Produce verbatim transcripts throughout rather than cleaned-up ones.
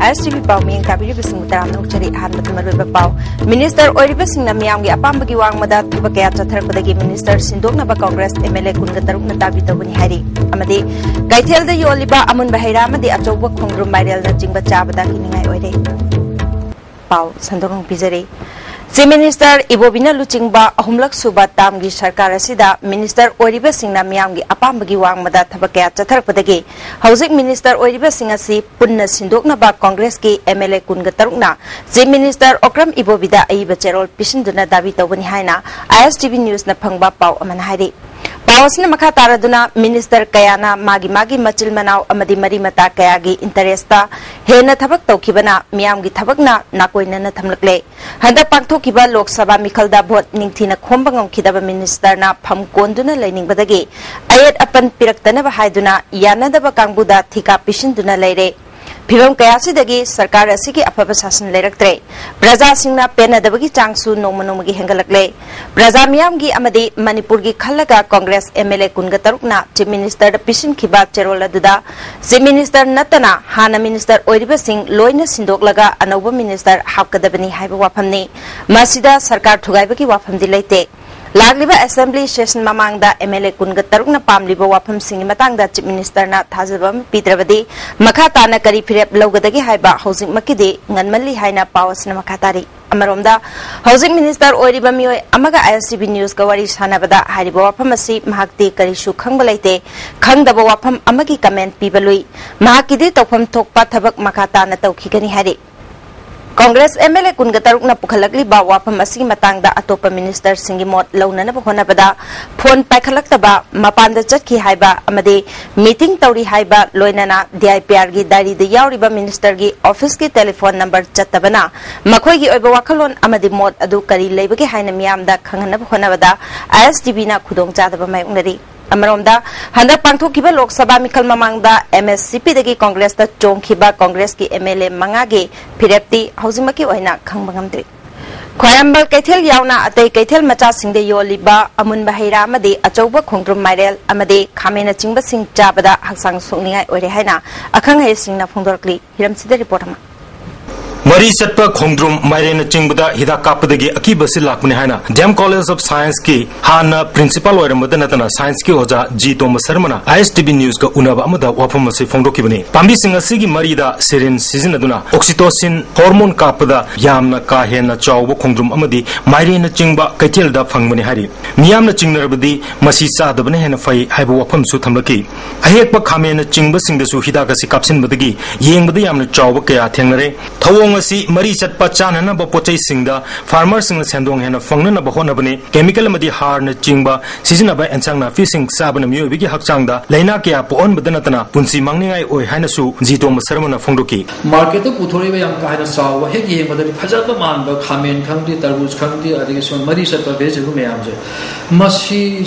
ꯑꯥꯏ S T V ꯄꯥꯎ ꯃꯤꯠꯌꯦꯡ ꯇꯥꯕꯤꯔꯤꯕꯁꯤꯡꯕꯨ ꯇꯔꯥꯝꯅ ꯑꯣꯛꯆꯔꯤ꯫ ꯑꯍꯥꯟꯕꯗ ꯃꯔꯨꯑꯣꯏꯕ ꯄꯥꯎ꯫ ꯃꯤꯅꯤꯁꯇꯔ ꯑꯣꯏꯔꯤꯕꯁꯤꯡꯅ ꯃꯤꯌꯥꯝꯒꯤ ꯑꯄꯥꯝꯕꯒꯤ ꯋꯥꯡꯃꯗ ꯊꯕꯛ ꯀꯌꯥ ꯆꯠꯊꯔꯛꯄꯗꯒꯤ ꯃꯤꯅꯤꯁꯇꯔ ꯁꯤꯟꯗꯣꯛꯅꯕ ꯀꯣꯡꯒ꯭ꯔꯦꯁ ꯑꯦꯝ ꯑꯦꯜ ꯑꯦ ꯀꯨꯟꯒ ꯇꯔꯨꯛꯅ ꯗꯥꯕꯤ ꯇꯧꯕꯅꯤ ꯍꯥꯏꯔꯤ꯫ ꯑꯃꯗꯤ ꯀꯩꯊꯦꯜꯗ ꯌꯣꯜꯂꯤꯕ ꯑꯃꯨꯟꯕ ꯍꯩ ꯔꯥ ꯑꯃꯗꯤ ꯑꯆꯧꯕ ꯈꯣꯡꯗ꯭ꯔꯨꯝ ꯃꯥꯏꯔꯦꯜꯅꯆꯤꯡꯕ ꯆꯥꯕꯗ ꯀꯤꯅꯤꯡꯉꯥꯏ ꯑꯣꯏꯔꯦ꯫ ꯄꯥꯎ ꯁꯟꯗꯣꯛꯅ ꯄꯤꯖꯔꯤ꯫ ꯆꯤꯐ ꯃꯤꯅꯤꯁꯇꯔ ꯏꯕꯣꯕꯤꯅ ꯂꯨꯆꯤꯡꯕ ꯑꯍꯨꯝꯂꯛ ꯁꯨꯕ ꯇꯥꯝꯒꯤ ꯁꯔꯀꯥꯔ ꯑꯁꯤꯗ ꯃꯤꯅꯤꯁꯇꯔ ꯑꯣꯏꯔꯤꯕꯁꯤꯡꯅ ꯃꯤꯌꯥꯝꯒꯤ ꯑꯄꯥꯝꯕꯒꯤ ꯋꯥꯡꯃꯗ ꯊꯕꯛ ꯀꯌꯥ ꯆꯠꯊꯔꯛꯄꯗꯒꯤ ꯍꯧꯖꯤꯛ ꯃꯤꯅꯤꯁꯇꯔ ꯑꯣꯏꯔꯤꯕꯁꯤꯡ ꯑꯁꯤ ꯄꯨꯟꯅ ꯁꯤꯟꯗꯣꯛꯅꯕ ꯀꯣꯡꯒ꯭ꯔꯦꯁꯀꯤ ꯑꯦꯝ ꯑꯦꯜ ꯑꯦ ꯀꯨꯟꯒ ꯇꯔꯨꯛꯅ ꯆꯤꯐ ꯃꯤꯅꯤꯁꯇꯔ ꯑꯣꯀ꯭ꯔꯝ ꯏꯕꯣꯕꯤꯗ ꯑꯏꯕ ꯆꯦꯔꯣꯜ ꯄꯤꯁꯤꯟꯗꯨꯅ ꯗꯥꯕꯤ ꯇꯧꯕꯅꯤ ꯍꯥꯏꯅ ꯑꯥꯏ ꯑꯦꯁ ꯇꯤ ꯚꯤ ꯅ꯭ꯌꯨꯁꯅ ꯐꯪꯕ ꯄꯥꯎ ꯑꯃꯅ ꯍꯥꯏꯔꯤ꯫ ꯄꯥꯎ ꯑꯁꯤꯅ ꯃꯈꯥ ꯇꯥꯔꯗꯨꯅ ꯃꯤꯅꯤꯁꯇꯔ ꯀꯌꯥꯅ ꯃꯥꯒꯤ ꯃꯥꯒꯤ ꯃꯆꯤꯜ ꯃꯅꯥꯎ ꯑꯃꯗꯤ ꯃꯔꯤ ꯃꯇꯥ ꯀꯌꯥꯒꯤ ꯏꯟꯇꯔꯦꯁꯇ ꯍꯦꯟꯅ ꯊꯕꯛ ꯇꯧꯈꯤꯕꯅ ꯃꯤꯌꯥꯝꯒꯤ ꯊꯕꯛꯅ ꯅꯥꯀꯣꯏꯅꯅ ꯊꯝꯂꯛꯂꯦ꯫ ꯍꯟꯗꯛ ꯄꯥꯡꯊꯣꯛꯈꯤꯕ ꯂꯣꯛ ꯁꯚꯥ ꯃꯤꯈꯜꯗ ꯚꯣꯠ ꯅꯤꯡꯊꯤꯅ ꯈꯣꯝꯕ ꯉꯝꯈꯤꯗꯕ ꯃꯤꯅꯤꯁꯇꯔꯅ ꯐꯝ ꯀꯣꯟꯗꯨꯅ ꯂꯩꯅꯤꯡꯕꯗꯒꯤ ꯑꯌꯦꯠ ꯑꯄꯟ ꯄꯤꯔꯛꯇꯅꯕ ꯍꯥꯏꯗꯨꯅ ꯌꯥꯅꯗꯕ ꯀꯥꯡꯕꯨꯗ ꯊꯤꯀꯥ ꯄꯤꯁꯤꯟꯗꯨꯅ ꯂꯩꯔꯦ꯫ ꯐꯤꯚꯝ ꯀꯌꯥꯁꯤꯗꯒꯤ ꯁꯔꯀꯥꯔ ꯑꯁꯤꯒꯤ ꯑꯐꯕ ꯁꯥꯁꯟ ꯂꯩꯔꯛꯇ꯭ꯔꯦ꯫ ꯄ꯭ꯔꯖꯥꯁꯤꯡꯅ ꯄꯦꯟꯅꯗꯕꯒꯤ ꯆꯥꯡꯁꯨ ꯅꯣꯡꯃ ꯅꯣꯡꯃꯒꯤ ꯍꯦꯟꯒꯠꯂꯛꯂꯦ꯫ ꯄ꯭ꯔꯖꯥ ꯃꯤꯌꯥꯝꯒꯤ ꯑꯃꯗꯤ ꯃꯅꯤꯄꯨꯔꯒꯤ ꯈꯜꯂꯒ ꯀꯣꯡꯒ꯭ꯔꯦꯁ ꯑꯦꯝ ꯑꯦꯜ ꯑꯦ ꯀꯨꯟꯒ ꯇꯔꯨꯛꯅ ꯆꯤꯐ ꯃꯤꯅꯤꯁꯇꯔꯗ ꯄꯤꯁꯤꯟꯈꯤꯕ ꯆꯦꯔꯣꯜ ꯑꯗꯨꯗ ꯆꯤꯐ ꯃꯤꯅꯤꯁꯇꯔ ꯅꯠꯇꯅ ꯍꯥꯟꯅ ꯃꯤꯅꯤꯁꯇꯔ ꯑꯣꯏꯔꯤꯕꯁꯤꯡ ꯂꯣꯏꯅ ꯁꯤꯟꯗꯣꯛꯂꯒ ꯑꯅꯧꯕ ꯃꯤꯅꯤꯁꯇꯔ ꯍꯥꯞꯀꯗꯕꯅꯤ ꯍꯥꯏꯕ ꯋꯥꯐꯝꯅꯤ꯫ ꯃꯁꯤꯗ ꯁꯔꯀꯥꯔ ꯊꯨꯒꯥꯏꯕꯒꯤ ꯋꯥꯐꯝꯗꯤ ꯂꯩꯇꯦ꯫ ꯂꯥꯛꯂꯤꯕ ꯑꯦꯁꯦꯝꯕ꯭ꯂꯤ ꯁꯦꯁꯟ ꯃꯃꯥꯡꯗ ꯑꯦꯝ ꯑꯦꯜ ꯑꯦ ꯀꯨꯟꯒ ꯇꯔꯨꯛꯅ ꯄꯥꯝꯂꯤꯕ ꯋꯥꯐꯝꯁꯤꯡꯒꯤ ꯃꯇꯥꯡꯗ ꯆꯤꯐ ꯃꯤꯅꯤꯁꯇꯔꯅ ꯊꯥꯖꯕ ꯑꯃ ꯄꯤꯗ꯭ꯔꯕꯗꯤ ꯃꯈꯥ ꯇꯥꯅ ꯀꯔꯤ ꯐꯤꯔꯦꯞ ꯂꯧꯒꯗꯒꯦ ꯍꯥꯏꯕ ꯍꯧꯖꯤꯛꯃꯛꯀꯤꯗꯤ ꯉꯟꯃꯜꯂꯤ ꯍꯥꯏꯅ ꯄꯥꯎ ꯑꯁꯤꯅ ꯃꯈꯥ ꯇꯥꯔꯤ꯫ ꯑꯃꯔꯣꯝꯗ, ꯍꯧꯖꯤꯛ ꯃꯤꯅꯤꯁꯇꯔ ꯑꯣꯏꯔꯤꯕ ꯃꯤꯑꯣꯏ ꯑꯃꯒ ꯑꯥꯏ ꯑꯦꯁ ꯇꯤ ꯚꯤ ꯅ꯭ꯌꯨꯁꯀ ꯋꯥꯔꯤ ꯁꯥꯟꯅꯕꯗ ꯍꯥꯏꯔꯤꯕ ꯋꯥꯐꯝ ꯑꯁꯤ ꯃꯍꯥꯛꯇꯤ ꯀꯔꯤꯁꯨ ꯈꯪꯕ ꯂꯩꯇꯦ, ꯈꯪꯗꯕ ꯋꯥꯐꯝ ꯑꯃꯒꯤ ꯀꯃꯦꯟ ꯄꯤꯕ ꯂꯨꯏ꯫ ꯃꯍꯥꯛꯀꯤꯗꯤ ꯇꯧꯐꯝ ꯊꯣꯛꯄ ꯊꯕꯛ ꯃꯈꯥ ꯇꯥꯅ ꯇꯧꯈꯤꯒꯅꯤ ꯍꯥꯏꯔꯤ꯫ ꯀꯣꯡꯒ꯭ꯔꯦꯁ ꯑꯦꯝ ꯑꯦꯜ ꯑꯦ ꯀꯨꯟꯒ ꯇꯔꯨꯛꯅ ꯄꯨꯈꯠꯂꯛꯂꯤꯕ ꯋꯥꯐꯝ ꯑꯁꯤꯒꯤ ꯃꯇꯥꯡꯗ ꯑꯇꯣꯞꯄ ꯃꯤꯅꯤꯁꯇꯔꯁꯤꯡꯒꯤ ꯃꯣꯠ ꯂꯧꯅꯅꯕ ꯍꯣꯠꯅꯕꯗ ꯐꯣꯟ ꯄꯥꯏꯈꯠꯂꯛꯇꯕ, ꯃꯄꯥꯟꯗ ꯆꯠꯈꯤ ꯍꯥꯏꯕ ꯑꯃꯗꯤ ꯃꯤꯇꯤꯡ ꯇꯧꯔꯤ ꯍꯥꯏꯕ, ꯂꯣꯏꯅꯅ ꯗꯤ ꯑꯥꯏ ꯄꯤ ꯑꯥꯔꯒꯤ ꯗꯥꯏꯔꯤꯗ ꯌꯥꯎꯔꯤꯕ ꯃꯤꯅꯤꯁꯇꯔꯒꯤ ꯑꯣꯐꯤꯁꯀꯤ ꯇꯦꯂꯤꯐꯣꯟ ꯅꯝꯕꯔ ꯆꯠꯇꯕꯅ ꯃꯈꯣꯏꯒꯤ ꯑꯣꯏꯕ ꯋꯥꯈꯜꯂꯣꯟ ꯑꯃꯗꯤ ꯃꯣꯠ ꯑꯗꯨ ꯀꯔꯤ ꯂꯩꯕꯒꯦ ꯍꯥꯏꯅ ꯃꯤꯌꯥꯝꯗ ꯈꯪꯍꯟꯅꯕ ꯍꯣꯠꯅꯕꯗ ꯑꯥꯏ ꯑꯦꯁ ꯇꯤ ꯚꯤꯅ ꯈꯨꯗꯣꯡꯆꯥꯗꯕ ꯃꯥꯌꯣꯛꯅꯔꯤ꯫ ꯑꯃꯔꯣꯝꯗ, ꯍꯟꯗꯛ ꯄꯥꯡꯊꯣꯛꯈꯤꯕ ꯂꯣꯛ ꯁꯚꯥ ꯃꯤꯈꯜ ꯃꯃꯥꯡꯗ M S C ꯄꯤꯗꯒꯤ ꯀꯣꯡꯒ꯭ꯔꯦꯁꯇ ꯆꯣꯡꯈꯤꯕ ꯀꯣꯡꯒ꯭ꯔꯦꯁꯀꯤ M L ꯑꯦ ꯃꯉꯥꯒꯤ ꯐꯤꯔꯦꯞꯇꯤ ꯍꯧꯖꯤꯛꯃꯛꯀꯤ ꯑꯣꯏꯅ ꯈꯪꯕ ꯉꯝꯗ꯭ꯔꯤ꯫ ꯈ꯭ꯋꯥꯏꯔꯝꯕꯟ ꯀꯩꯊꯦꯜ ꯌꯥꯎꯅ ꯑꯇꯩ ꯀꯩꯊꯦꯜ ꯃꯆꯥꯁꯤꯡꯗ ꯌꯣꯜꯂꯤꯕ ꯑꯃꯨꯟꯕ ꯍꯩ ꯔꯥ ꯑꯃꯗꯤ ꯑꯆꯧꯕ ꯈꯣꯡꯗ꯭ꯔꯨꯝ, ꯃꯥꯏꯔꯦꯜ ꯑꯃꯗꯤ ꯈꯥꯃꯦꯟꯅꯆꯤꯡꯕꯁꯤꯡ ꯆꯥꯕꯗ ꯍꯛꯆꯥꯡ ꯁꯣꯛꯅꯤꯡꯉꯥꯏ ꯑꯣꯏꯔꯦ ꯍꯥꯏꯅ ꯑꯈꯪ ꯑꯍꯩꯁꯤꯡꯅ ꯐꯣꯡꯗꯣꯔꯛꯂꯤ꯫ ꯍꯤꯔꯝꯁꯤꯗ ꯔꯤꯄꯣꯔꯠ ꯑꯃ꯫ ꯃꯔꯤ ꯆꯠꯄ ꯈꯣꯡꯗ꯭ꯔꯨꯝ, ꯃꯥꯏꯔꯦꯟꯅꯆꯤꯡꯕꯗ ꯍꯤꯗꯥꯛ ꯀꯥꯞꯄꯗꯒꯤ ꯑꯀꯤꯕꯁꯤ ꯂꯥꯛꯄꯅꯤ ꯍꯥꯏꯅ ꯗꯤ ꯑꯦꯝ College of Scienceꯀꯤ ꯍꯥꯟꯅ principal ꯑꯣꯏꯔꯝꯕꯗ ꯅꯠꯇꯅ scienceꯀꯤ ꯑꯣꯖꯥ ꯖꯤ ꯇꯣꯃꯁ ꯁꯔꯃꯅ ꯑꯥꯏ ꯑꯦꯁ ꯇꯤ ꯚꯤ Newsꯀ ꯎꯅꯕ ꯑꯃꯗ ꯋꯥꯐꯝ ꯑꯁꯤ ꯐꯣꯡꯗꯣꯛꯈꯤꯕꯅꯤ꯫ ꯄꯥꯝꯕꯤꯁꯤꯡ ꯑꯁꯤꯒꯤ ꯃꯔꯤꯗ syringe ꯁꯤꯖꯤꯟꯅꯗꯨꯅ oxytocin hormone ꯀꯥꯞꯄꯗ ꯌꯥꯝꯅ ꯀꯥ ꯍꯦꯟꯅ ꯆꯥꯎꯕ ꯈꯣꯡꯗ꯭ꯔꯨꯝ ꯑꯃꯗꯤ ꯃꯥꯏꯔꯦꯟꯅꯆꯤꯡꯕ ꯀꯩꯊꯦꯜꯗ ꯐꯪꯕꯅꯤ ꯍꯥꯏꯔꯤ꯫ ꯃꯤꯌꯥꯝꯅ ꯆꯤꯡꯅꯔꯕꯗꯤ ꯃꯁꯤ ꯆꯥꯗꯕꯅ ꯍꯦꯟꯅ ꯐꯩ ꯍꯥꯏꯕ ꯋꯥꯐꯝꯁꯨ ꯊꯝꯂꯛꯈꯤ꯫ ꯑꯍꯦꯛꯄ ꯈꯥꯃꯦꯟꯅꯆꯤꯡꯕꯁꯤꯡꯗꯁꯨ ꯍꯤꯗꯥꯛ ꯑꯁꯤ ꯀꯥꯞꯁꯤꯟꯕꯗꯒꯤ ꯌꯦꯡꯕꯗ ꯌꯥꯝꯅ ꯆꯥꯎꯕ ꯀꯌꯥ ꯊꯦꯡꯅꯔꯦ꯫ ꯊꯧꯑꯣꯡ ꯑꯁꯤ ꯃꯔꯤ ꯆꯠꯄ ꯆꯥꯅꯅꯕ ꯄꯣꯠꯆꯩꯁꯤꯡꯗ farmerꯁꯤꯡꯅ ꯁꯦꯟꯗꯣꯡ ꯍꯦꯟꯅ ꯐꯪꯅꯅꯕ ꯍꯣꯠꯅꯕꯅꯤ꯫ Chemical ꯑꯃꯗꯤ ꯍꯥꯔꯅꯆꯤꯡꯕ ꯁꯤꯖꯤꯟꯅꯕ ꯑꯦꯟꯁꯥꯡ ꯅꯥꯄꯤꯁꯤꯡ ꯆꯥꯕꯅ ꯃꯤꯑꯣꯏꯕꯒꯤ ꯍꯛꯆꯥꯡꯗ ꯂꯥꯏꯅꯥ ꯀꯌꯥ ꯄꯣꯛꯍꯟꯕꯗ ꯅꯠꯇꯅ ꯄꯨꯟꯁꯤ ꯃꯥꯡꯅꯤꯡꯉꯥꯏ ꯑꯣꯏ ꯍꯥꯏꯅꯁꯨ ꯖꯤ ꯇꯣꯃꯁ ꯁꯔꯃꯅ ꯐꯣꯡꯗꯣꯛꯈꯤ꯫ Marketꯇ ꯄꯨꯊꯣꯔꯛꯏꯕ ꯌꯥꯝ ꯀꯥ ꯍꯦꯟꯅ ꯆꯥꯎꯕ, ꯍꯦꯛ ꯌꯦꯡꯕꯗꯗꯤ ꯐꯖꯕ ꯃꯥꯟꯕ ꯈꯥꯃꯦꯟ ꯈꯪꯗꯦ, ꯇꯔꯕꯨꯖ ꯈꯪꯗꯦ, ꯑꯗꯒꯤ ꯁꯨꯝ ꯃꯔꯤ ꯆꯠꯄ vegetable ꯃꯌꯥꯝꯁꯦ, ꯃꯁꯤ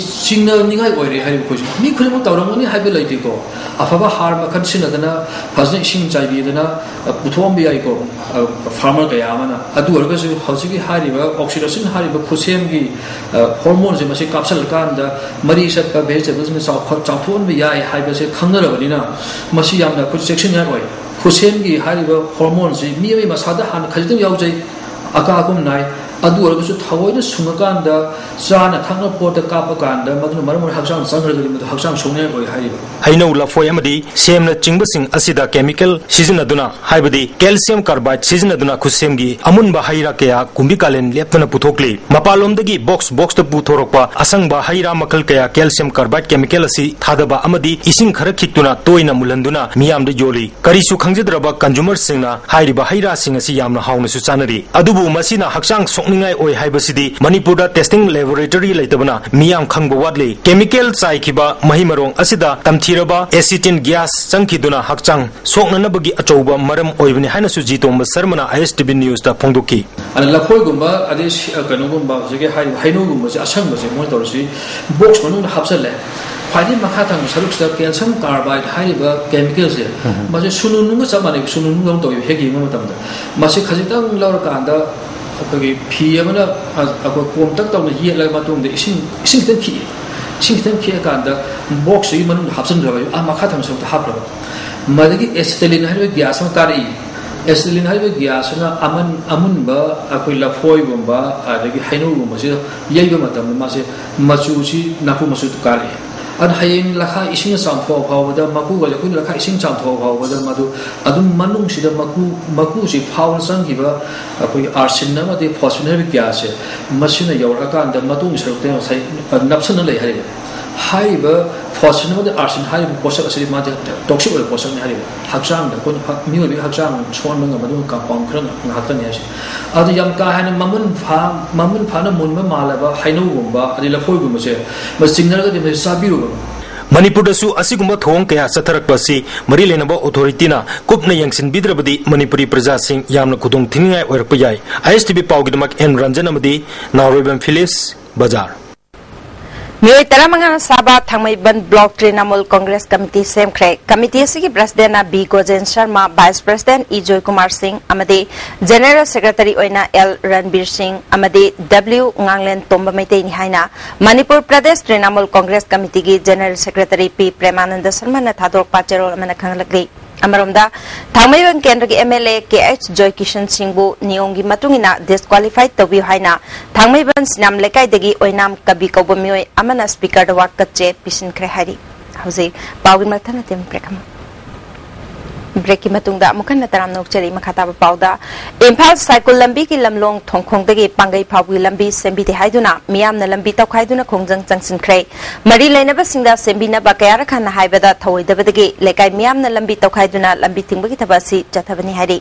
ꯆꯤꯡꯅꯅꯤꯡꯉꯥꯏ ꯑꯣꯏꯔꯦ ꯍꯥꯏꯔꯤꯕ ꯑꯩꯈꯣꯏꯁꯨ꯫ ꯃꯤ ꯈꯨꯗꯤꯡꯃꯛ ꯇꯧꯔꯝꯒꯅꯤ ꯍꯥꯏꯕ ꯂꯩꯇꯦꯀꯣ꯫ ꯑꯐꯕ ꯍꯥꯔ ꯃꯈꯜ ꯁꯤꯖꯤꯟꯅꯗꯅ, ꯐꯖꯅ ꯏꯁꯤꯡ ꯆꯥꯏꯕꯤꯗꯅ, ꯑ, ꯄꯨꯊꯣꯛꯑꯝꯕ ꯌꯥꯏꯀꯣ, ꯑ, farmer ꯀꯌꯥ ꯑꯃꯅ꯫ ꯑꯗꯨ ꯑꯣꯏꯔꯒꯁꯨ ꯍꯧꯖꯤꯛꯀꯤ ꯍꯥꯏꯔꯤꯕ oxytocin ꯍꯥꯏꯔꯤꯕ ꯈꯨꯠꯁꯦꯝꯒꯤ, ꯑ, hormoneꯁꯦ ꯃꯁꯤ ꯀꯥꯞꯁꯤꯜꯂꯀꯥꯟꯗ ꯃꯔꯤ ꯆꯠꯄ vegetableꯁꯤꯡ ꯆꯥꯎꯈꯠ-, ꯆꯥꯎꯊꯣꯛꯍꯟꯕ ꯌꯥꯏ ꯍꯥꯏꯕꯁꯦ ꯈꯪꯅꯔꯕꯅꯤꯅ ꯃꯁꯤ ꯌꯥꯝꯅ ꯑꯩꯈꯣꯏ ꯆꯦꯛꯁꯤꯟꯅꯤꯡꯉꯥꯏ ꯑꯣꯏ꯫ ꯈꯨꯠꯁꯦꯝꯒꯤ ꯍꯥꯏꯔꯤꯕ hormoneꯁꯤ ꯃꯤ ꯑꯃꯒꯤ ꯃꯁꯥꯗ ꯍꯥꯟꯅ ꯈꯖꯤꯛꯇꯪ ꯌꯥꯎꯖꯩ, ꯑꯀꯥ ꯑꯀꯨꯝ ꯅꯥꯏ꯫ ꯑꯗꯨ ꯑꯣꯏꯔꯒꯁꯨ ꯊꯑꯣꯏꯅ ꯁꯨꯡꯉꯀꯥꯟꯗ ꯆꯥꯅ ꯊꯛꯅꯕ ꯄꯣꯠꯇ ꯀꯥꯞꯄ ꯀꯥꯟꯗ ꯃꯗꯨꯅ ꯃꯔꯝ ꯑꯣꯏꯔ ꯍꯛꯆꯥꯡ ꯆꯪꯈ꯭ꯔꯒꯗꯤ ꯃꯗꯨ ꯍꯛꯆꯥꯡ ꯁꯣꯛꯅꯤꯡꯉꯥꯏ ꯑꯣꯏ ꯍꯥꯏꯔꯤꯕ꯫ ꯍꯩꯅꯧ, ꯂꯐꯣꯏ ꯑꯃꯗꯤ ꯁꯦꯝꯅꯆꯤꯡꯕꯁꯤꯡ ꯑꯁꯤꯗ chemical ꯁꯤꯖꯤꯟꯅꯗꯨꯅ, ꯍꯥꯏꯕꯗꯤ calcium carbide ꯁꯤꯖꯤꯟꯅꯗꯨꯅ ꯈꯨꯠꯁꯦꯝꯒꯤ ꯑꯃꯨꯟꯕ ꯍꯩ ꯔꯥ ꯀꯌꯥ ꯀꯨꯝꯕꯤ ꯀꯥꯂꯦꯟ ꯂꯦꯞꯇꯅ ꯄꯨꯊꯣꯛꯂꯤ꯫ ꯃꯄꯥꯟꯂꯣꯝꯗꯒꯤ box boxꯇ ꯄꯨꯊꯣꯔꯛꯄ ꯑꯁꯪꯕ ꯍꯩ ꯔꯥ ꯃꯈꯜ ꯀꯌꯥ calcium carbide chemical ꯑꯁꯤ ꯊꯥꯗꯕ ꯑꯃꯗꯤ ꯏꯁꯤꯡ ꯈꯔ ꯈꯤꯛꯇꯨꯅ ꯇꯣꯏꯅ ꯃꯨꯜꯍꯟꯗꯨꯅ ꯃꯤꯌꯥꯝꯗ ꯌꯣꯜꯂꯤ꯫ ꯀꯔꯤꯁꯨ ꯈꯪꯖꯗ꯭ꯔꯕ consumerꯁꯤꯡꯅ ꯍꯥꯏꯔꯤꯕ ꯍꯩ ꯔꯥꯁꯤꯡ ꯑꯁꯤ ꯌꯥꯝꯅ ꯍꯥꯎꯅꯁꯨ ꯆꯥꯅꯔꯤ꯫ ꯑꯗꯨꯕꯨ ꯃꯁꯤꯅ ꯍꯛꯆꯥꯡ ꯁꯣꯛꯅꯤꯡꯉꯥꯏ ꯑꯣꯏ ꯍꯥꯏꯕꯁꯤꯗꯤ ꯃꯅꯤꯄꯨꯔꯗ testing laboratory ꯂꯩꯇꯕꯅ ꯃꯤꯌꯥꯝ ꯈꯪꯕ ꯋꯥꯠꯂꯤ꯫ Chemical ꯆꯥꯏꯈꯤꯕ ꯃꯍꯩ ꯃꯔꯣꯡ ꯑꯁꯤꯗ ꯇꯝꯊꯤꯔꯕ acetylene gas ꯆꯪꯈꯤꯗꯨꯅ ꯍꯛꯆꯥꯡ ꯁꯣꯛꯅꯅꯕꯒꯤ ꯑꯆꯧꯕ ꯃꯔꯝ ꯑꯣꯏꯕꯅꯤ ꯍꯥꯏꯅꯁꯨ ꯖꯤ ꯇꯣꯝꯕ ꯁꯔꯃꯅ ISTV Newsꯇ ꯐꯣꯡꯗꯣꯛꯈꯤ꯫ ꯑꯗ ꯂꯐꯣꯏꯒꯨꯝꯕ, ꯑꯗꯩ ꯁꯤ-, ꯑ, ꯀꯩꯅꯣꯒꯨꯝꯕ, ꯍꯧꯖꯤꯛꯀꯤ ꯍꯥꯏꯔꯤꯕ ꯍꯩꯅꯧꯒꯨꯝꯕꯁꯦ ꯑꯁꯪꯕꯁꯦ ꯃꯣꯏꯅ ꯇꯧꯔꯤꯁꯤ box ꯃꯅꯨꯡꯗ ꯍꯥꯞꯆꯜꯂꯦ꯫ ꯈ꯭ꯋꯥꯏꯗꯒꯤ ꯃꯈꯥ ꯊꯪꯕ ꯁꯔꯨꯛꯁꯤꯗ calcium carbide ꯍꯥꯏꯔꯤꯕ chemicalꯁꯦ, ꯎꯝ꯫ ꯃꯁꯤ ꯁꯨꯅꯨ ꯅꯨꯡꯒ ꯆꯞ ꯃꯥꯟꯅꯩ, ꯁꯨꯅꯨ ꯅꯨꯡꯗꯧꯅ ꯇꯧꯋꯦꯕ ꯍꯦꯛ ꯌꯦꯡꯕ ꯃꯇꯝꯗ꯫ ꯃꯁꯤ ꯈꯖꯤꯛꯇꯪ ꯂꯧꯔꯀꯥꯟꯗ ꯑꯩꯈꯣꯏꯒꯤ ꯐꯤ ꯑꯃꯅ ꯑꯩꯈꯣꯏ ꯀꯣꯝꯇꯛ ꯇꯧꯅ ꯌꯦꯠꯂꯕ ꯃꯇꯨꯡꯗ ꯏꯁꯤꯡ ꯏꯁꯤꯡ ꯈꯤꯇꯪ ꯈꯤꯛꯏ꯫ ꯏꯁꯤꯡ ꯈꯤꯇꯪ ꯈꯤꯛꯑꯀꯥꯟꯗ ꯕꯣꯛꯁꯇꯨꯒꯤ ꯃꯅꯨꯡꯗ ꯍꯥꯞꯆꯤꯟꯈ꯭ꯔꯕ, ꯑꯥ ꯃꯈꯥ ꯊꯪꯕ ꯁꯔꯨꯛꯇ ꯍꯥꯞꯈ꯭ꯔꯕ꯫ ꯃꯗꯒꯤ ꯑꯦꯁꯤꯇꯤꯂꯤꯟ ꯍꯥꯏꯔꯤꯕ ꯒ꯭ꯌꯥꯁ ꯑꯃ ꯀꯥꯔꯛꯏ꯫ ꯑꯦꯁꯤꯇꯤꯂꯤꯟ ꯍꯥꯏꯔꯤꯕ ꯒ꯭ꯌꯥꯁ ꯑꯁꯤꯅ ꯑꯃꯟ ꯑꯃꯨꯟꯕ ꯑꯩꯈꯣꯏ ꯂꯐꯣꯏꯒꯨꯝꯕ ꯑꯗꯒꯤ ꯍꯩꯅꯧꯒꯨꯝꯕꯁꯤꯗ ꯌꯩꯕ ꯃꯇꯝꯗ ꯃꯥꯁꯦ ꯃꯆꯨꯁꯤ ꯅꯥꯄꯨ ꯃꯆꯨ ꯀꯥꯔꯛꯏ꯫ ꯑꯗꯨꯅ ꯍꯌꯦꯡ ꯂꯈꯥ ꯏꯁꯤꯡꯅ ꯆꯥꯝꯊꯣꯛꯑ ꯐꯥꯎꯕꯗ, ꯃꯀꯨꯒꯁꯦ ꯑꯩꯈꯣꯏꯅ ꯂꯈꯥ ꯏꯁꯤꯡ ꯆꯥꯝꯊꯣꯛꯑ ꯐꯥꯎꯕꯗ ꯃꯗꯨ ꯑꯗꯨꯝ ꯃꯅꯨꯡꯁꯤꯗ ꯃꯀꯨ, ꯃꯀꯨꯁꯤ ꯐꯥꯎꯅ ꯆꯪꯈꯤꯕ ꯑꯩꯈꯣꯏꯒꯤ ꯑꯥꯔꯁꯤꯟ ꯑꯃꯗꯤ ꯐꯣꯁꯐꯤꯟ ꯍꯥꯏꯔꯤꯕ ꯒ꯭ꯌꯥꯁꯁꯦ ꯃꯁꯤꯅ ꯌꯧꯔꯛꯑꯀꯥꯟꯗ ꯃꯇꯨꯡꯒꯤ ꯁꯔꯨꯛꯇ ꯉꯁꯥꯏ ꯅꯞꯁꯟꯅ ꯂꯩ ꯍꯥꯏꯔꯤꯕ꯫ ꯍꯥꯏꯔꯤꯕ ꯐꯣꯁꯐꯤꯟ ꯑꯃꯗꯤ ꯑꯥꯔꯁꯤꯟ ꯍꯥꯏꯔꯤꯕ ꯄꯣꯠꯁꯛ ꯑꯁꯤꯗꯤ ꯃꯥꯗꯤ ꯇꯣꯛꯁꯤꯛ ꯑꯣꯏꯕ ꯄꯣꯠꯁꯛꯅꯤ ꯍꯥꯏꯔꯤꯕ꯫ ꯍꯛꯆꯥꯡꯗ ꯑꯩꯈꯣꯏꯅ ꯍꯛ-, ꯃꯤꯑꯣꯏꯕꯒꯤ ꯍꯛꯆꯥꯡ ꯁꯣꯛꯍꯟꯕ ꯉꯝꯕ ꯑꯗꯨꯒꯨꯝꯕ ꯀꯝꯄꯥꯎꯟ ꯈꯔ ꯉꯥꯛꯇꯅꯤ ꯍꯥꯏꯁꯦ꯫ ꯑꯗꯨ ꯌꯥꯝ ꯀꯥ ꯍꯦꯟꯅ ꯃꯃꯨꯟ ꯐꯥ-, ꯃꯃꯨꯟ ꯐꯥꯅ ꯃꯨꯟꯕ ꯃꯥꯜꯂꯕ ꯍꯩꯅꯧꯒꯨꯝꯕ ꯑꯗꯩ ꯂꯐꯣꯏꯒꯨꯝꯕꯁꯦ ꯃꯁꯤ ꯆꯤꯡꯅꯔꯒꯗꯤ ꯃꯁꯤ ꯆꯥꯕꯤꯔꯨꯒꯅꯨ꯫ ꯃꯅꯤꯄꯨꯔꯗꯁꯨ ꯑꯁꯤꯒꯨꯝꯕ ꯊꯧꯑꯣꯡ ꯀꯌꯥ ꯆꯠꯊꯔꯛꯄ ꯑꯁꯤ ꯃꯔꯤ ꯂꯩꯅꯕ ꯑꯣꯊꯣꯔꯤꯇꯤꯅ ꯀꯨꯞꯅ ꯌꯦꯡꯁꯤꯟꯕꯤꯗ꯭ꯔꯕꯗꯤ ꯃꯅꯤꯄꯨꯔꯤ ꯄ꯭ꯔꯖꯥꯁꯤꯡ ꯌꯥꯝꯅ ꯈꯨꯗꯣꯡ ꯊꯤꯅꯤꯡꯉꯥꯏ ꯑꯣꯏꯔꯛꯄ ꯌꯥꯏ꯫ ꯑꯥꯏ ꯑꯦꯁ ꯇꯤ ꯚꯤ ꯄꯥꯎꯒꯤꯗꯃꯛ ꯑꯦꯟ ꯔꯟꯖꯟ ꯑꯃꯗꯤ ꯅꯥꯎꯔꯣꯏꯕꯝ ꯐꯤꯂꯤꯞꯁ, ꯕꯖꯥꯔ꯫ ꯃꯤꯑꯣꯏ ꯇꯔꯥꯃꯉꯥꯅ ꯁꯥꯕ Thangmeiband block Trinamool Congress committee ꯁꯦꯝꯈ꯭ꯔꯦ꯫ ꯀꯃꯤꯇꯤ ꯑꯁꯤꯒꯤ ꯄ꯭ꯔꯁꯤꯗꯦꯟꯅ B Gojen Sharma, vice president E Joykumar Singh ꯑꯃꯗꯤ ꯖꯦꯅꯦꯔꯦꯜ ꯁꯦꯀ꯭ꯔꯦꯇꯔꯤ ꯑꯣꯏꯅ ꯑꯦꯜ ꯔꯟꯕꯤꯔ ꯁꯤꯡ ꯑꯃꯗꯤ ꯗꯕ꯭ꯂꯤꯎ ꯉꯥꯡꯂꯦꯟ ꯇꯣꯝꯕ ꯃꯩꯇꯩꯅꯤ ꯍꯥꯏꯅ ꯃꯅꯤꯄꯨꯔ ꯄ꯭ꯔꯗꯦꯁ ꯇ꯭ꯔꯤꯅꯥꯃꯨꯜ ꯀꯣꯡꯒ꯭ꯔꯦꯁ ꯀꯃꯤꯇꯤꯒꯤ ꯖꯦꯅꯦꯔꯦꯜ ꯁꯦꯀ꯭ꯔꯦꯇꯔꯤ ꯄꯤ ꯄ꯭ꯔꯦꯃꯥꯅꯟꯗ ꯁꯔꯃꯅ ꯊꯥꯗꯣꯔꯛꯄ ꯆꯦꯔꯣꯜ ꯑꯃꯅ ꯈꯪꯍꯜꯂꯛꯂꯤ꯫ ꯑꯃꯔꯣꯝꯗ, ꯊꯥꯡꯃꯩꯕꯟ ꯀꯦꯟꯗ꯭ꯔꯒꯤ M L A K H ꯖꯣꯏꯀꯤꯁꯟ ꯁꯤꯡꯕꯨ ꯅꯤꯌꯣꯝꯒꯤ ꯃꯇꯨꯡ ꯏꯟꯅ ꯗꯤꯁꯀ꯭ꯋꯥꯂꯤꯐꯥꯏ ꯇꯧꯕꯤꯌꯨ ꯍꯥꯏꯅ ꯊꯥꯡꯃꯩꯕꯟ ꯁꯤꯅꯥꯝ ꯂꯩꯀꯥꯏꯗꯒꯤ ꯑꯣꯏꯅꯥꯝ ꯀꯕꯤ ꯀꯧꯕ ꯃꯤꯑꯣꯏ ꯑꯃꯅ ꯁ꯭ꯄꯤꯀꯔꯗ ꯋꯥꯀꯠ ꯆꯦ ꯄꯤꯁꯤꯟꯈ꯭ꯔꯦ ꯍꯥꯏꯔꯤ꯫ ꯍꯧꯖꯤꯛ ꯄꯥꯎꯒꯤ ꯃꯊꯪ ꯑꯇꯦꯟꯕ ꯕ꯭ꯔꯦꯛ ꯑꯃ꯫ ꯕ꯭ꯔꯦꯛꯀꯤ ꯃꯇꯨꯡꯗ ꯑꯃꯨꯛ ꯍꯟꯅ ꯇꯔꯥꯝꯅ ꯑꯣꯛꯆꯔꯤ꯫ ꯃꯈꯥ ꯇꯥꯕ ꯄꯥꯎꯗ, ꯏꯝꯐꯥꯜ ꯁꯥꯏꯀꯨꯜ ꯂꯝꯕꯤꯒꯤ ꯂꯝꯂꯣꯡ ꯊꯣꯡꯈꯣꯡꯗꯒꯤ ꯄꯥꯡꯒꯩ ꯐꯥꯎꯕꯒꯤ ꯂꯝꯕꯤ ꯁꯦꯝꯕꯤꯗꯦ ꯍꯥꯏꯗꯨꯅ ꯃꯤꯌꯥꯝꯅ ꯂꯝꯕꯤ ꯇꯧꯈꯥꯏꯗꯨꯅ ꯈꯣꯡꯖꯪ ꯆꯪꯁꯤꯟꯈ꯭ꯔꯦ꯫ ꯃꯔꯤ ꯂꯩꯅꯕꯁꯤꯡꯗ ꯁꯦꯝꯕꯤꯅꯕ ꯀꯌꯥꯔꯛ ꯍꯟꯅ ꯍꯥꯏꯕꯗ ꯊꯧꯑꯣꯏꯗꯕꯗꯒꯤ ꯂꯩꯀꯥꯏ ꯃꯤꯌꯥꯝꯅ ꯂꯝꯕꯤ ꯇꯧꯈꯥꯏꯗꯨꯅ ꯂꯝꯕꯤ ꯊꯤꯡꯕꯒꯤ ꯊꯕꯛ ꯑꯁꯤ ꯆꯠꯊꯕꯅꯤ ꯍꯥꯏꯔꯤ꯫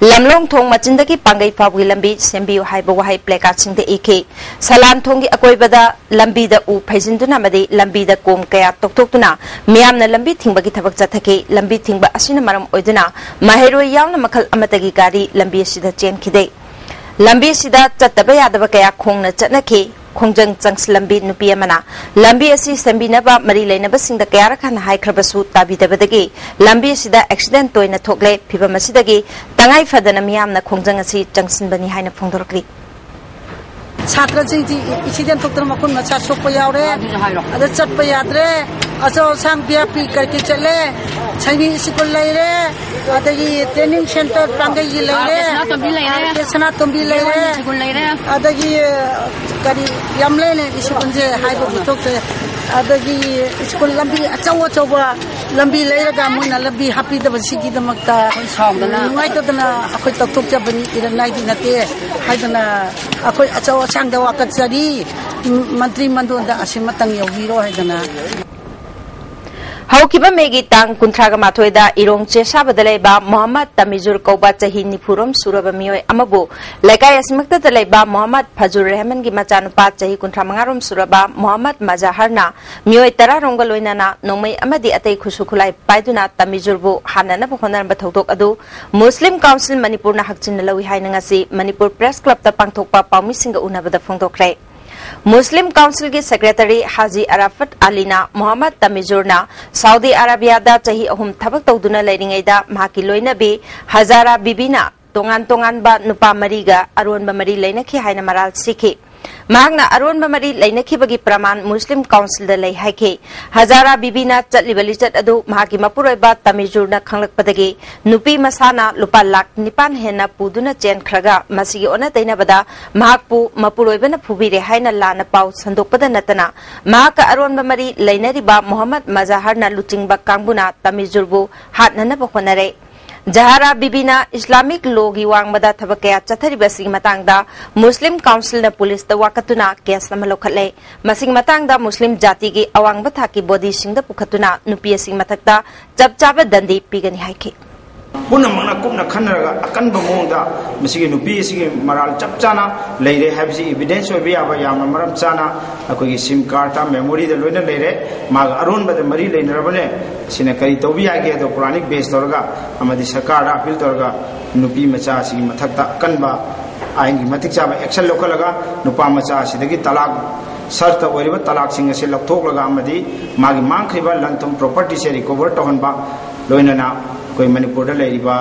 ꯂꯝꯂꯣꯡ ꯊꯣꯡ ꯃꯆꯤꯟꯗꯒꯤ ꯄꯥꯡꯒꯩ ꯐꯥꯎꯕꯒꯤ ꯂꯝꯕꯤ ꯁꯦꯝꯕꯤꯌꯨ ꯍꯥꯏꯕ ꯋꯥꯍꯩ ꯄ꯭ꯂꯦꯀꯥꯔꯗꯁꯤꯡꯗ ꯏꯈꯤ꯫ ꯁꯂꯥꯟ ꯊꯣꯡꯒꯤ ꯑꯀꯣꯏꯕꯗ ꯂꯝꯕꯤꯗ ꯎ ꯐꯩꯖꯤꯟꯗꯨꯅ ꯑꯃꯗꯤ ꯂꯝꯕꯤꯗ ꯀꯣꯝ ꯀꯌꯥ ꯇꯧꯊꯣꯛꯇꯨꯅ ꯃꯤꯌꯥꯝꯅ ꯂꯝꯕꯤ ꯊꯤꯡꯕꯒꯤ ꯊꯕꯛ ꯆꯠꯊꯈꯤ꯫ ꯂꯝꯕꯤ ꯊꯤꯡꯕ ꯑꯁꯤꯅ ꯃꯔꯝ ꯑꯣꯏꯗꯨꯅ ꯃꯍꯩꯔꯣꯏ ꯌꯥꯎꯅ ꯃꯈꯜ ꯑꯃꯠꯇꯒꯤ ꯒꯥꯔꯤ ꯂꯝꯕꯤ ꯑꯁꯤꯗ ꯆꯦꯟꯈꯤꯗꯦ꯫ ꯂꯝꯕꯤ ꯑꯁꯤꯗ ꯆꯠꯇꯕ ꯌꯥꯗꯕ ꯀꯌꯥ ꯈꯣꯡꯅ ꯆꯠꯅꯈꯤ꯫ ꯈꯣꯡꯖꯪ ꯆꯪꯁꯤꯜꯂꯝꯕꯤ ꯅꯨꯄꯤ ꯑꯃꯅ ꯂꯝꯕꯤ ꯑꯁꯤ ꯁꯦꯝꯕꯤꯅꯕ ꯃꯔꯤ ꯂꯩꯅꯕꯁꯤꯡꯗ ꯀꯌꯥꯔꯛ ꯍꯟꯅ ꯍꯥꯏꯈ꯭ꯔꯕꯁꯨ ꯇꯥꯕꯤꯗꯕꯗꯒꯤ ꯂꯝꯕꯤ ꯑꯁꯤꯗ ꯑꯦꯛꯁꯤꯗꯦꯟ ꯇꯣꯏꯅ ꯊꯣꯛꯂꯦ꯫ ꯐꯤꯚꯝ ꯑꯁꯤꯗꯒꯤ ꯇꯉꯥꯏ ꯐꯗꯅ ꯃꯤꯌꯥꯝꯅ ꯈꯣꯡꯖꯪ ꯑꯁꯤ ꯆꯪꯁꯤꯟꯕꯅꯤ ꯍꯥꯏꯅ ꯐꯣꯡꯗꯣꯔꯛꯂꯤ꯫ ꯁꯥꯇ꯭ꯔꯁꯤꯡꯁꯤ ꯑꯦꯛꯁꯤꯗꯦꯟ ꯊꯣꯛꯇꯅ ꯃꯈꯨꯟ ꯃꯁꯥ ꯁꯣꯛꯄ ꯌꯥꯎꯔꯦ꯫ ꯑꯗꯨꯁꯨ ꯍꯥꯏꯔꯣ꯫ ꯑꯗ ꯆꯠꯄ ꯌꯥꯗ꯭ꯔꯦ꯫ ꯑꯆꯧ ꯑꯁꯥꯡ ꯚꯤ ꯑꯥꯏ ꯄꯤ ꯀꯔꯤ ꯀꯔꯤ ꯆꯠꯂꯦ꯫ ꯁꯥꯏꯅꯤꯛ ꯁ꯭ꯀꯨꯜ ꯂꯩꯔꯦ꯫ ꯑꯗꯒꯤ ꯇ꯭ꯔꯦꯅꯤꯡ ꯁꯦꯟꯇꯔ ꯄꯥꯡꯒꯩꯒꯤ ꯂꯩꯔꯦ꯫ ꯑꯥꯔ ꯀꯦ ꯁꯅꯥꯇꯣꯝꯕꯤ ꯂꯩꯔꯦ꯫ ꯑꯥꯔ ꯀꯦ ꯁꯅꯥꯇꯣꯝꯕꯤ ꯂꯩꯔꯦ꯫ ꯁ꯭ꯀꯨꯜ ꯂꯩꯔꯦ꯫ ꯑꯗꯒꯤ ꯀꯔꯤ ꯌꯥꯝ ꯂꯩꯔꯦ ꯁ꯭ꯀꯨꯜꯁꯦ ꯍꯥꯏꯕꯕꯨ ꯊꯣꯛꯇ꯭ꯔꯦ꯫ ꯑꯗꯒꯤ ꯁ꯭ꯀꯨꯜ ꯂꯝꯕꯤ ꯑꯆꯧ ꯑꯆꯧꯕ ꯂꯝꯕꯤ ꯂꯩꯔꯒ ꯃꯣꯏꯅ ꯂꯝꯕꯤ ꯍꯥꯞꯄꯤꯗꯕꯁꯤꯒꯤꯗꯃꯛꯇ ꯑꯩꯈꯣꯏ ꯁꯥꯎꯗꯅ ꯅꯨꯡꯉꯥꯏꯇꯗꯅ ꯑꯩꯈꯣꯏ ꯇꯧꯊꯣꯛꯆꯕꯅꯤ, ꯏꯔꯟ ꯅꯥꯏꯗꯤ ꯅꯠꯇꯦ ꯍꯥꯏꯗꯅ ꯑꯩꯈꯣꯏ ꯑꯆꯧ ꯑꯁꯥꯡꯗ ꯋꯥꯀꯠꯆꯔꯤ꯫ ꯃꯟꯇ꯭ꯔꯤ ꯃꯟꯗꯣꯟꯗ ꯑꯁꯤꯃꯇꯪ ꯌꯧꯕꯤꯔꯣ ꯍꯥꯏꯗꯅ꯫ ꯍꯧꯈꯤꯕ ꯃꯦꯒꯤ ꯇꯥꯡ ꯀꯨꯟꯊ꯭ꯔꯥꯒ ꯃꯥꯊꯣꯏꯗ ꯏꯔꯣꯡ ꯆꯦꯁꯥꯕꯗ ꯂꯩꯕ ꯃꯣꯍꯝꯃꯗ ꯇꯃꯤꯖꯨꯔ ꯀꯧꯕ ꯆꯍꯤ ꯅꯤꯐꯨꯔꯣꯝ ꯁꯨꯔꯕ ꯃꯤꯑꯣꯏ ꯑꯃꯕꯨ ꯂꯩꯀꯥꯏ ꯑꯁꯤꯃꯛꯇꯗ ꯂꯩꯕ ꯃꯣꯍꯝꯃꯗ ꯐꯖꯨꯔ ꯔꯦꯍꯃꯟꯒꯤ ꯃꯆꯥꯅꯨꯄꯥ ꯆꯍꯤ ꯀꯨꯟꯊ꯭ꯔꯥ ꯃꯉꯥꯔꯣꯝ ꯁꯨꯔꯕ ꯃꯣꯍꯝꯃꯗ ꯃꯖꯥꯍꯔꯅ ꯃꯤꯑꯣꯏ ꯇꯔꯥꯔꯣꯝꯒ ꯂꯣꯏꯅꯅ ꯅꯣꯡꯃꯩ ꯑꯃꯗꯤ ꯑꯇꯩ ꯈꯨꯠꯁꯨ ꯈꯨꯠꯂꯥꯏ ꯄꯥꯏꯗꯨꯅ ꯇꯃꯤꯖꯨꯔꯕꯨ ꯍꯥꯠꯅꯅꯕ ꯍꯣꯠꯅꯔꯝꯕ ꯊꯧꯗꯣꯛ ꯑꯗꯨ ꯃꯨꯁꯂꯤꯝ ꯀꯥꯎꯟꯁꯤꯜ ꯃꯅꯤꯄꯨꯔꯅ ꯍꯛꯆꯤꯟꯅ ꯂꯧꯏ ꯍꯥꯏꯅ ꯉꯁꯤ ꯃꯅꯤꯄꯨꯔ ꯄ꯭ꯔꯦꯁ ꯀ꯭ꯂꯕꯇ ꯄꯥꯡꯊꯣꯛꯄ ꯄꯥꯎꯃꯤꯁꯤꯡꯒ ꯎꯅꯕꯗ ꯐꯣꯡꯗꯣꯛꯈ꯭ꯔꯦ꯫ ꯃꯨꯁꯂꯤꯝ ꯀꯥꯎꯟꯁꯤꯜꯒꯤ ꯁꯦꯀ꯭ꯔꯦꯇꯔꯤ ꯍꯥꯖꯤ ꯑꯔꯥꯐꯠ ꯑꯂꯤꯅ ꯃꯣꯍꯝꯃꯗ ꯇꯃꯤꯖꯨꯔꯅ ꯁꯥꯎꯗꯤ ꯑꯔꯥꯕꯤꯌꯥꯗ ꯆꯍꯤ ꯑꯍꯨꯝ ꯊꯕꯛ ꯇꯧꯗꯨꯅ ꯂꯩꯔꯤꯉꯩꯗ ꯃꯍꯥꯛꯀꯤ ꯂꯣꯏꯅꯕꯤ ꯍꯖꯥꯔꯥ ꯕꯤꯕꯤꯅ ꯇꯣꯉꯥꯟ ꯇꯣꯉꯥꯟꯕ ꯅꯨꯄꯥ ꯃꯔꯤꯒ ꯑꯔꯣꯟꯕ ꯃꯔꯤ ꯂꯩꯅꯈꯤ ꯍꯥꯏꯅ ꯃꯔꯥꯜ ꯁꯤꯈꯤ꯫ ꯃꯍꯥꯛꯅ ꯑꯔꯣꯟꯕ ꯃꯔꯤ ꯂꯩꯅꯈꯤꯕꯒꯤ ꯄ꯭ꯔꯃꯥꯟ ꯃꯨꯁꯂꯤꯝ ꯀꯥꯎꯟꯁꯤꯜꯗ ꯂꯩ ꯍꯥꯏꯈꯤ꯫ ꯍꯖꯥꯔꯥ ꯕꯤꯕꯤꯅ ꯆꯠꯂꯤꯕ ꯂꯤꯆꯠ ꯑꯗꯨ ꯃꯍꯥꯛꯀꯤ ꯃꯄꯨꯔꯣꯏꯕ ꯇꯃꯤꯖꯨꯔꯅ ꯈꯪꯂꯛꯄꯗꯒꯤ ꯅꯨꯄꯤ ꯃꯁꯥꯅ ꯂꯨꯄꯥ ꯂꯥꯈ ꯅꯤꯄꯥꯟ ꯍꯦꯟꯅ ꯄꯨꯗꯨꯅ ꯆꯦꯟꯈ꯭ꯔꯒ ꯃꯁꯤꯒꯤ ꯑꯣꯟꯅ ꯇꯩꯅꯕꯗ ꯃꯍꯥꯛꯄꯨ ꯃꯄꯨꯔꯣꯏꯕꯅ ꯐꯨꯕꯤꯔꯦ ꯍꯥꯏꯅ ꯂꯥꯟꯅ ꯄꯥꯎ ꯁꯟꯗꯣꯛꯄꯗ ꯅꯠꯇꯅ ꯃꯍꯥꯛꯀ ꯑꯔꯣꯟꯕ ꯃꯔꯤ ꯂꯩꯅꯔꯤꯕ ꯃꯣꯍꯝꯃꯗ ꯃꯖꯥꯍꯔꯅ ꯂꯨꯆꯤꯡꯕ ꯀꯥꯡꯕꯨꯅ ꯇꯃꯤꯖꯨꯔꯕꯨ ꯍꯥꯠꯅꯅꯕ ꯍꯣꯠꯅꯔꯦ꯫ ꯖꯍꯥꯔꯥ ꯕꯤꯕꯤꯅ ꯏꯁꯂꯥꯃꯤꯛ ꯂꯣꯒꯤ ꯋꯥꯡꯃꯗ ꯊꯕꯛ ꯀꯌꯥ ꯆꯠꯊꯔꯤꯕ ꯑꯁꯤꯒꯤ ꯃꯇꯥꯡꯗ ꯃꯨꯁꯂꯤꯝ ꯀꯥꯎꯟꯁꯤꯜꯅ ꯄꯨꯂꯤꯁꯇ ꯋꯥꯀꯠꯇꯨꯅ ꯀꯦꯁ ꯑꯃ ꯂꯧꯈꯠꯂꯦ꯫ ꯃꯁꯤꯒꯤ ꯃꯇꯥꯡꯗ ꯃꯨꯁꯂꯤꯝ ꯖꯥꯇꯤꯒꯤ ꯑꯋꯥꯡꯕ ꯊꯥꯛꯀꯤ ꯕꯣꯗꯤꯁꯤꯡꯗ ꯄꯨꯈꯠꯇꯨꯅ ꯅꯨꯄꯤ ꯑꯁꯤꯒꯤ ꯃꯊꯛꯇ ꯆꯞ ꯆꯥꯕ ꯗꯟꯗꯤ ꯄꯤꯒꯅꯤ ꯍꯥꯏꯈꯤ꯫ ꯄꯨꯝꯅꯃꯛꯅ ꯀꯨꯞꯅ ꯈꯟꯅꯔꯒ ꯑꯀꯟꯕ ꯃꯑꯣꯡꯗ ꯃꯁꯤꯒꯤ ꯅꯨꯄꯤ ꯑꯁꯤꯒꯤ ꯃꯔꯥꯜ ꯆꯞ ꯆꯥꯅ ꯂꯩꯔꯦ ꯍꯥꯏꯕꯁꯤ ꯏꯕꯤꯗꯦꯟꯁ ꯑꯣꯏꯕ ꯌꯥꯕ ꯌꯥꯝꯅ ꯃꯔꯝ ꯆꯥꯅ ꯑꯩꯈꯣꯏꯒꯤ ꯁꯤꯝ ꯀꯥꯔꯗ, ꯃꯦꯃꯣꯔꯤꯗ ꯂꯣꯏꯅ ꯂꯩꯔꯦ꯫ ꯃꯥꯒ ꯑꯔꯣꯟꯕꯗ ꯃꯔꯤ ꯂꯩꯅꯔꯕꯅꯦ꯫ ꯁꯤꯅ ꯀꯔꯤ ꯇꯧꯕ ꯌꯥꯒꯦ ꯍꯥꯏꯗꯣ ꯄꯨꯔꯥꯅꯤꯛ ꯕꯦꯁ ꯇꯧꯔꯒ ꯑꯃꯗꯤ ꯁꯔꯀꯥꯔꯗ ꯑꯄꯤꯜ ꯇꯧꯔꯒ ꯅꯨꯄꯤ ꯃꯆꯥ ꯑꯁꯤꯒꯤ ꯃꯊꯛꯇ ꯑꯀꯟꯕ ꯑꯥꯏꯟꯒꯤ ꯃꯇꯤꯛ ꯆꯥꯕ ꯑꯦꯛꯁꯟ ꯂꯧꯈꯠꯂꯒ ꯅꯨꯄꯥ ꯃꯆꯥ ꯑꯁꯤꯗꯒꯤ ꯇꯂꯥꯛ ꯁꯔꯇ ꯑꯣꯏꯔꯤꯕ ꯇꯂꯥꯛꯁꯤꯡ ꯑꯁꯤ ꯂꯧꯊꯣꯛꯂꯒ ꯑꯃꯗꯤ ꯃꯥꯒꯤ ꯃꯥꯡꯈ꯭ꯔꯤꯕ ꯂꯟ ꯊꯨꯝ ꯄ꯭ꯔꯣꯄꯔꯇꯤꯁꯦ ꯔꯤꯀꯣꯚꯔ ꯇꯧꯍꯟꯕ, ꯂꯣꯏꯅꯅ ꯑꯩꯈꯣꯏ ꯃꯅꯤꯄꯨꯔꯗ ꯂꯩꯔꯤꯕ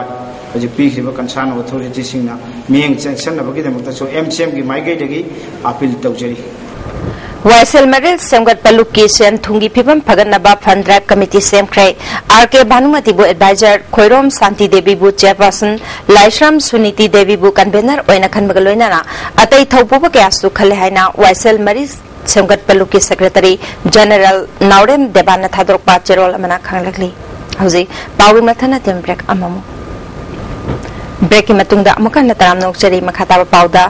ꯍꯧꯖꯤꯛ ꯄꯤꯈ꯭ꯔꯤꯕ ꯀꯟꯁꯔꯟ ꯑꯣꯊꯣꯔꯤꯇꯤꯁꯤꯡꯅ ꯃꯤꯠꯌꯦꯡ ꯆꯪꯁꯟꯅꯕꯒꯤꯗꯃꯛꯇꯁꯨ ꯑꯦꯝ ꯁꯤ ꯑꯦꯝꯒꯤ ꯃꯥꯏꯀꯩꯗꯒꯤ ꯑꯄꯤꯜ ꯇꯧꯖꯔꯤ꯫ ꯋꯥꯏꯁꯦꯜ ꯃꯔꯤꯜ ꯁꯦꯝꯒꯠꯄ ꯂꯨꯞꯀꯤ ꯁꯦꯟ ꯊꯨꯝꯒꯤ ꯐꯤꯕꯝ ꯐꯒꯠꯅꯕ ꯐꯟ ꯗ꯭ꯔꯥꯏꯚ ꯀꯃꯤꯇꯤ ꯁꯦꯝꯈ꯭ꯔꯦ꯫ ꯑꯥꯔ ꯀꯦ ꯚꯥꯅꯨꯃꯇꯤꯕꯨ ꯑꯦꯗꯚꯥꯏꯖꯔ, ꯈꯣꯏꯔꯣꯝ ꯁꯥꯟꯇꯤ ꯗꯦꯕꯤꯕꯨ ꯆꯦꯌꯔꯄꯔꯁꯟ, ꯂꯥꯏꯁ꯭ꯔꯝ ꯁꯨꯅꯤꯇꯤ ꯗꯦꯕꯤꯕꯨ ꯀꯟꯚꯦꯅꯔ ꯑꯣꯏꯅ ꯈꯟꯕꯒ ꯂꯣꯏꯅꯅ ꯑꯇꯩ ꯊꯧꯄꯨꯕ ꯀꯌꯥꯁꯨ ꯈꯜꯂꯦ ꯍꯥꯏꯅ ꯋꯥꯏꯁꯦꯜ ꯃꯔꯤꯜ ꯁꯦꯝꯒꯠꯄ ꯂꯨꯞꯀꯤ ꯁꯦꯀ꯭ꯔꯦꯇꯔꯤ ꯖꯦꯅꯦꯔꯦꯜ ꯅꯥꯎꯔꯦꯝ ꯗꯦꯕꯥꯟꯅ ꯊꯥꯗꯣꯔꯛꯄ ꯆꯦꯔꯣꯜ ꯑꯃꯅ ꯈꯪꯂꯛꯂꯤ꯫ ꯍꯧꯖꯤꯛ ꯄꯥꯎꯒꯤ ꯃꯊꯪ ꯑꯇꯦꯟ ꯕ꯭ꯔꯦꯛ ꯑꯃꯃꯨꯛ꯫ ꯕ꯭ꯔꯦꯛꯀꯤ ꯃꯇꯨꯡꯗ ꯑꯃꯨꯛ ꯍꯟꯅ ꯇꯔꯥꯝꯅ ꯑꯣꯛꯆꯔꯤ꯫ ꯃꯈꯥ ꯇꯥꯕ ꯄꯥꯎꯗ,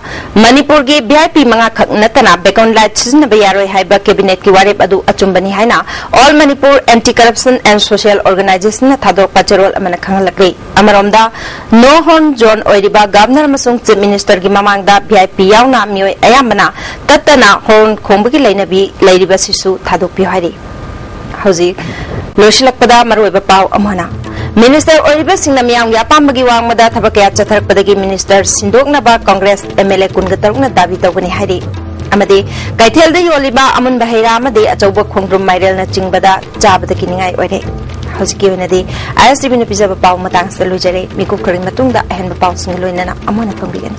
ꯃꯅꯤꯄꯨꯔꯒꯤ ꯚꯤ ꯑꯥꯏ ꯄꯤ ꯃꯉꯥꯈꯛ ꯅꯠꯇꯅ ꯕꯦꯀꯣꯟ ꯂꯥꯏꯠ ꯁꯤꯖꯤꯟꯅꯕ ꯌꯥꯔꯣꯏ ꯍꯥꯏꯕ ꯀꯦꯕꯤꯅꯦꯠꯀꯤ ꯋꯥꯔꯦꯞ ꯑꯗꯨ ꯑꯆꯨꯝꯕꯅꯤ ꯍꯥꯏꯅ All Manipur Anti Corruption and Social Organizationꯅ ꯊꯥꯗꯣꯔꯛꯄ ꯆꯦꯔꯣꯜ ꯑꯃꯅ ꯈꯪꯍꯜꯂꯛꯂꯤ꯫ ꯑꯃꯔꯣꯝꯗ, ꯅꯣ ꯍꯣꯔꯟ ꯖꯣꯟ ꯑꯣꯏꯔꯤꯕ ꯒꯚꯔꯅꯔ ꯑꯃꯁꯨꯡ ꯆꯤꯐ ꯃꯤꯅꯤꯁꯇꯔꯒꯤ ꯃꯃꯥꯡꯗ ꯚꯤ ꯑꯥꯏ ꯄꯤ ꯌꯥꯎꯅ ꯃꯤꯑꯣꯏ ꯑꯌꯥꯝꯕꯅ ꯇꯠꯇꯅ ꯍꯣꯔꯟ ꯈꯣꯡꯕꯒꯤ ꯂꯩꯅꯕꯤ ꯂꯩꯔꯤꯕꯁꯤꯁꯨ ꯊꯥꯗꯣꯛꯄꯤꯌꯨ ꯍꯥꯏꯔꯤ꯫ ꯍꯧꯖꯤꯛ ꯂꯣꯏꯁꯤꯜꯂꯛꯄꯗ ꯃꯔꯨꯑꯣꯏꯕ ꯄꯥꯎ ꯑꯃꯅ, ꯃꯤꯅꯤꯁꯇꯔ ꯑꯣꯏꯔꯤꯕꯁꯤꯡꯅ ꯃꯤꯌꯥꯝꯒꯤ ꯑꯄꯥꯝꯕꯒꯤ ꯋꯥꯡꯃꯗ ꯊꯕꯛ ꯀꯌꯥ ꯆꯠꯊꯔꯛꯄꯗꯒꯤ ꯃꯤꯅꯤꯁꯇꯔ ꯁꯤꯟꯗꯣꯛꯅꯕ ꯀꯣꯡꯒ꯭ꯔꯦꯁ ꯑꯦꯝ ꯑꯦꯜ ꯑꯦ ꯀꯨꯟꯒ ꯇꯔꯨꯛꯅ ꯗꯥꯕꯤ ꯇꯧꯒꯅꯤ ꯍꯥꯏꯔꯤ꯫ ꯑꯃꯗꯤ ꯀꯩꯊꯦꯜꯗ ꯌꯣꯜꯂꯤꯕ ꯑꯃꯨꯟꯕ ꯍꯩ ꯔꯥ ꯑꯃꯗꯤ ꯑꯆꯧꯕ ꯈꯣꯡꯗ꯭ꯔꯨꯝ ꯃꯥꯏꯔꯦꯜꯅ ꯆꯤꯡꯕꯗ ꯆꯥꯕꯗ ꯀꯤꯅꯤꯡꯉꯥꯏ ꯑꯣꯏꯔꯦ꯫ ꯍꯧꯖꯤꯛꯀꯤ ꯑꯣꯏꯅꯗꯤ ꯑꯥꯏ ꯑꯦꯁ ꯇꯤ ꯚꯤꯅ ꯄꯤꯖꯕ ꯄꯥꯎ ꯃꯇꯥꯡꯁꯤꯗ ꯂꯣꯏꯖꯔꯦ꯫ ꯃꯤꯀꯨꯞ ꯈꯔꯒꯤ ꯃꯇꯨꯡꯗ ꯑꯍꯦꯟꯕ ꯄꯥꯎꯁꯤꯡꯒ ꯂꯣꯏꯅꯅ ꯑꯃꯨꯛ ꯍꯟꯅ ꯐꯪꯕꯤꯒꯅꯤ꯫